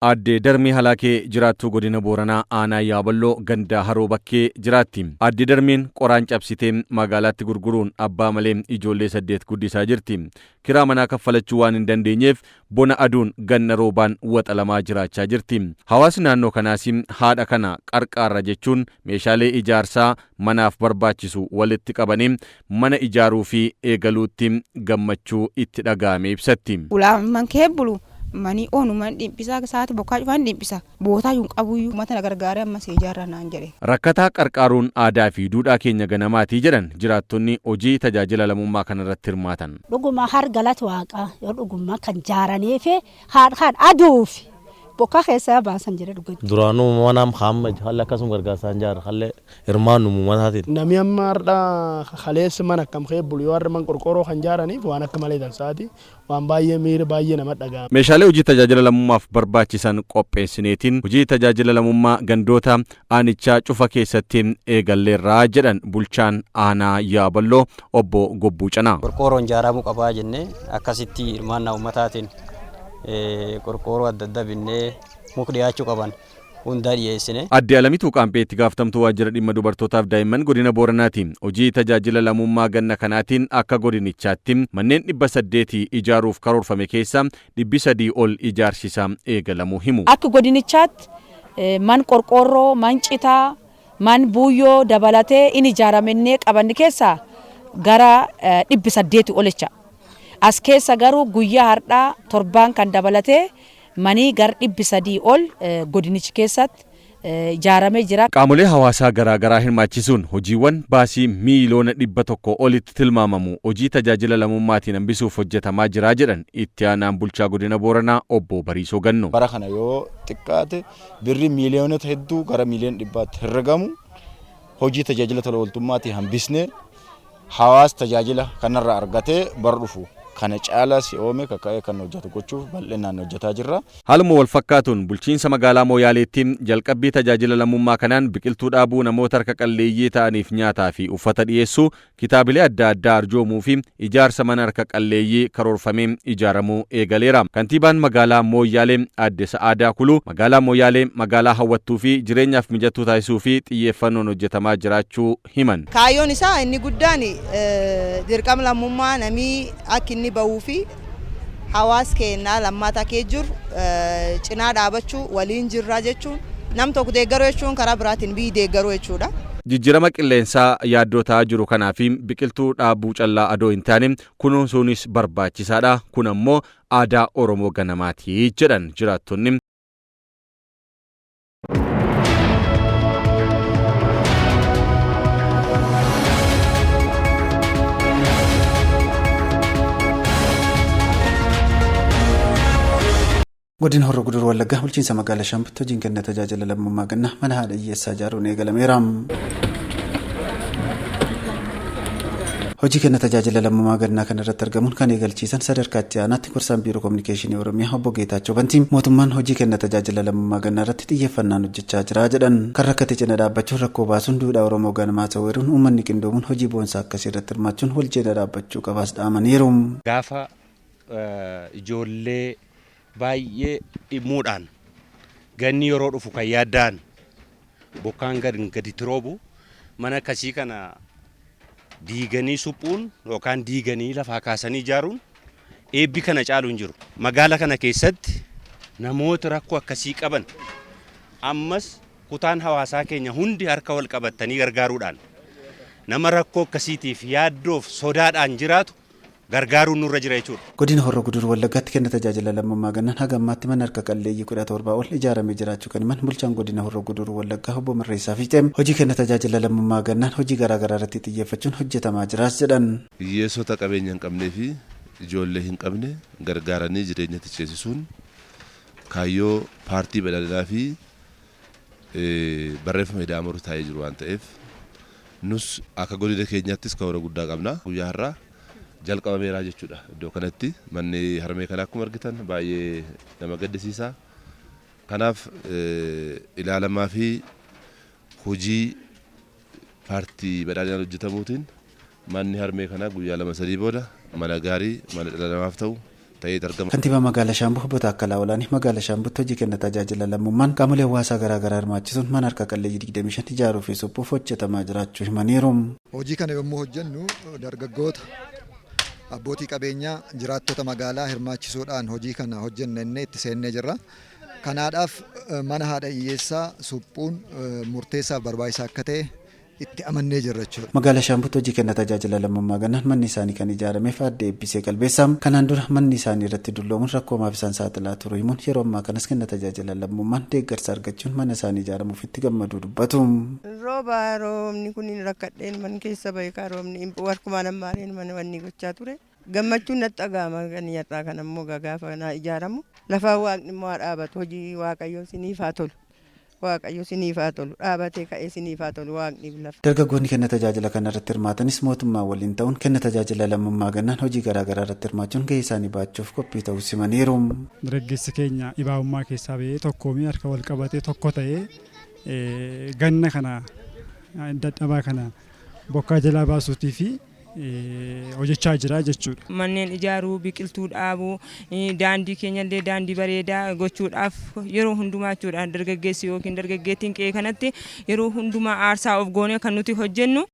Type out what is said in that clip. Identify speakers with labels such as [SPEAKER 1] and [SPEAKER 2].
[SPEAKER 1] Aaddee Darmii Halaakee jiraattuu godina Booranaa aanaa Yaaballoo ganda Haroo Bakkee jiraatti. Aaddee Darmiin qoraan cabsitee magaalaatti gurguruun abbaa malee ijoollee 8 guddisaa jirti. Kiraa manaa kaffalachuu waan hin dandeenyeef bona aduun ganna roobaan waxalamaa jiraachaa jirti. Hawaasni naannoo kanaas haadha kana qarqaarra jechuun meeshaalee ijaarsaa manaaf barbaachisu walitti qabanii mana ijaaruufii eegaluutti gammachuu itti dhaga'ame ibsatti.
[SPEAKER 2] Ulaa kee bulu manii onuman dhiphisa saati bokkaa cufaan dhiphisa bootaa yuun qabuyyuu uummata na gargaaree ammas ijaarra naan jedhe.
[SPEAKER 1] Rakkataa qarqaaruun aadaa fi duudhaa keenya ganamaatii jedhan jiraattonni hojii tajaajila lammummaa kanarratti hirmaatan.
[SPEAKER 3] Dhuguma har galata waaqaa yoo dhuguma kan jaaranii fi haadhaan aduuf bokkaa keessaa baasan jedhe dhugan.
[SPEAKER 4] Duraanuu manaam hamma halle akkasuma gargaarsaan jaara halle hirmaannu mataatiin.
[SPEAKER 5] Namni amma har'a kaleessa mana akkam kee bulu yoo har'a man qorqoroo kan jaaraniif waan akka malee dansaati waan baay'ee miira baay'ee nama dhaga'ama.
[SPEAKER 1] Meeshaalee hojii tajaajila lammummaaf barbaachisan qopheessineetiin hojii tajaajila lammummaa gandoota aanichaa cufa keessatti eegalleerraa jedhan bulchaan aanaa Yaaballoo obbo Gobbuu Canaa.
[SPEAKER 6] Qorqoorroon ijaaramuu qabaa jennee akkasitti hirmaannaa uummataatiin qorqoorroo adda addaa binnee muka dhiyaachuu qaban hundaa dhiyeessine.
[SPEAKER 1] Aadde Alamituu Qaampee itti gaafatamtuu waajjira dhimma dubartootaaf daa'imman godina Booranaati. Hojii tajaajila lammummaa ganna kanaatiin akka godinichaatti manneen 800 ijaaruuf karoorfame keessa 300 ol ijaarsisaa eegalamuu himu.
[SPEAKER 7] Akka godinichaatti man qorqoorroo, man citaa, man buuyyoo dabalatee in ijaaramennee qabanni keessaa gara 800 olicha. As keessa garuu guyyaa har'aa torbaan kan dabalatee manii gara 300 ol godinichi keessatti ijaaramee jira.
[SPEAKER 1] Qaamolee hawaasaa garaagaraa hirmaachisuun hojiiwwan baasii miiliyoona 100 olitti tilmaamamu hojii tajaajila lammummaatiin hambisuuf hojjetamaa jira jedhan itti aanaan bulchaa godina Booranaa obbo Bariisoo Ganno.
[SPEAKER 8] Bara kana yoo xiqqaate birri miiliyoonota hedduu gara miiliyoona 100tti herregamu hojii tajaajila tola ooltummaatiin hambisnee hawaasa tajaajila kanarraa argatee bara dhufu kana caalaa si'oome kaka'ee kan hojjetu gochuuf bal'inaan hojjetaa jirra.
[SPEAKER 1] Haaluma wal fakkaatuun bulchiinsa magaalaa Mooyaaleetti jalqabbii tajaajila lammummaa kanaan biqiltuu dhaabuu namoota harka qalleeyyii ta'aniif nyaataa fi uffata dhiyeessuu kitaabilee adda addaa arjoomuu fi ijaarsa mana harka qalleeyyii karoorfamee ijaaramuu eegaleera. Kantiibaan magaalaa Mooyaalee aadde Sa'aadaa Kuluu magaalaa Mooyaalee magaalaa hawwattuu fi jireenyaaf mijattuu taasisuu fi xiyyeeffannoon hojjetamaa jiraachuu himan.
[SPEAKER 9] Kaayyoon isaa inni guddaan dirqama lammummaa namii akka inni bahuu fi hawaasa keenyaa lammataa kee jiru cinaa dhaabachuu waliin jirraa jechuun nam tokko deeggaruu jechuun karaa biraatiin biyyi deeggaruu jechuudha.
[SPEAKER 1] Jijjiirama qilleensaa yaaddoo ta'aa jiru kanaaf biqiltuu dhaabuu callaa adoo hin taane kunuunsuunis barbaachisaadha. Kun ammoo aadaa Oromoo ganamaati jedhan jiraattonni.
[SPEAKER 10] Godina Horroo Guduruu Wallaggaa bulchiinsa magaalaa Shaambutti hojiin kenna tajaajila lammummaa gannaa mana haadha hiyyeessaa ijaaruun eegalameera. Hojii kenna tajaajila lammummaa gannaa kana irratti argamuun kan eegalchiisan sadarkaa itti aanaatti gorsaan biiroo kominikeeshinii Oromiyaa obbo Geetaachoo Bantii mootummaan hojii kenna tajaajila lammummaa gannaa irratti xiyyeeffannaan hojjechaa jira jedhan. Kan rakkate cina dhaabbachuun rakkoo baasuun duudhaa Oromoo ganamaa ta'uu eeruun uummanni qindoomuun hojii boonsaa akkasii irratti hirmaachuun wal cina dhaabbachuu qabaas dhaamaniiru.
[SPEAKER 11] Gaafa ijoollee baay'ee dhimmuudhaan ganni yeroo dhufu kan yaadda'an bokkaan gaditti roobu mana akkasii kana diiganii suphuun yookaan diiganii lafaa kaasanii ijaaruun eebbi kana caalu hin jiru. Magaala kana keessatti namoota rakkoo akkasii qaban ammas kutaan hawaasaa keenya hundi harka wal qabatanii gargaaruudhaan nama rakkoo akkasiitiif yaaddoof sodaadhaan jiraatu gargaaruun nurra jira jechuudha.
[SPEAKER 10] Godina Horroo Guduruu Wallaggaatti kenna tajaajila lammummaa gannaan haga ammaatti mana harka qalleeyyii 17 ol ijaaramee jiraachuu kan himan bulchaan godina Horroo Guduruu Wallaggaa obbo Mirreessaa Fiixee hojii kenna tajaajila lammummaa gannaan hojii garaagaraa irratti xiyyeeffachuun hojjetamaa jiraas jedhan.
[SPEAKER 12] Hiyyeessota qabeenya hin qabnee fi ijoollee hin qabne gargaaranii jireenyatti ceesisuun kaayyoo paartii badhaadhinaa fi barreeffama ida'amuu taa'ee jiru waan ta'eef nus akka godina keenyaattis karoora guddaa qabna. Guyyaa har'aa jalqabameera jechuudha. Iddoo kanatti manni harmee kana akkuma argitan baay'ee nama gaddisiisa. Kanaaf ilaalamaa fi hojii paartii badhaadhinaan hojjetamuutiin manni harmee kanaa guyyaa 2-3 booda mana gaarii mana dhala namaaf ta'u ta'ee argama.
[SPEAKER 10] Kantiibaa magaalaa Shaambuu Obbo Taakkalaa Olaanii magaalaa Shaambuutti hojii kenna tajaajila lammummaan qaamolee hawaasaa garaagaraa hirmaachisuun mana harka qalleeyyii 25 ijaaruu fi suphuuf hojjetamaa jiraachuu himaniiru.
[SPEAKER 13] Hojii kana yommuu hojjennu dargaggoota, abbootii qabeenyaa, jiraattota magaalaa hirmaachisuudhaan hojii kana hojjennee itti seennee jirra. Kanaadhaaf mana haadha hiyyeessaa suphuun murteessaaf barbaachisaa akka ta'e itti amannee jirra jechuudha.
[SPEAKER 10] Magaalaa Shaambuutti hojii kenna tajaajila lammummaa gannaan manni isaanii kan ijaarameef Aadde Eebbisee Qalbeessaa kanaan dura manni isaanii irratti dulloomuun rakkoomaaf isaan saaxilaa turu himuun yeroo ammaa kanas kenna tajaajila lammummaan deeggarsa argachuun mana isaanii ijaaramuuf itti gammaduu dubbatu.
[SPEAKER 14] Rooba roobni kun rakkadheen man keessa bahe kaa roobni warkumaan ammaareen mana wanni gochaa ture. Gammachuun natti dhaga'ama kan har'aa kan ammoo gaafa naa ijaaramu lafaa waaqni immoo haa dhaabatu hojii waaqayyoo siniif haa tolu. Waaqayyo siniif haa tolu, dhaabatee ka'ee siniif haa tolu waaqniif lafa.
[SPEAKER 10] Dargaggoonni kenna tajaajila kana irratti hirmaatanis mootummaa waliin ta'uun kenna tajaajila lammummaa gannaan hojii garaagaraa irratti hirmaachuun gahee isaanii baachuuf qophii ta'uu simaniiru.
[SPEAKER 15] Dargaggeessi keenya dhibaa'ummaa keessaa ba'ee tokkoomee harka wal qabatee tokko ta'ee ganna kana dadhabaa kana bokkaa jalaa baasuutii fi hojjechaa jira jechuudha.
[SPEAKER 14] Manneen ijaaruu, biqiltuu dhaabuu, daandii keenyallee daandii bareedaa gochuudhaaf yeroo hundumaa jechuudha dargaggeessi yookiin dargaggeettiin qe'ee kanatti yeroo hundumaa aarsaa of goonee kan nuti hojjennu.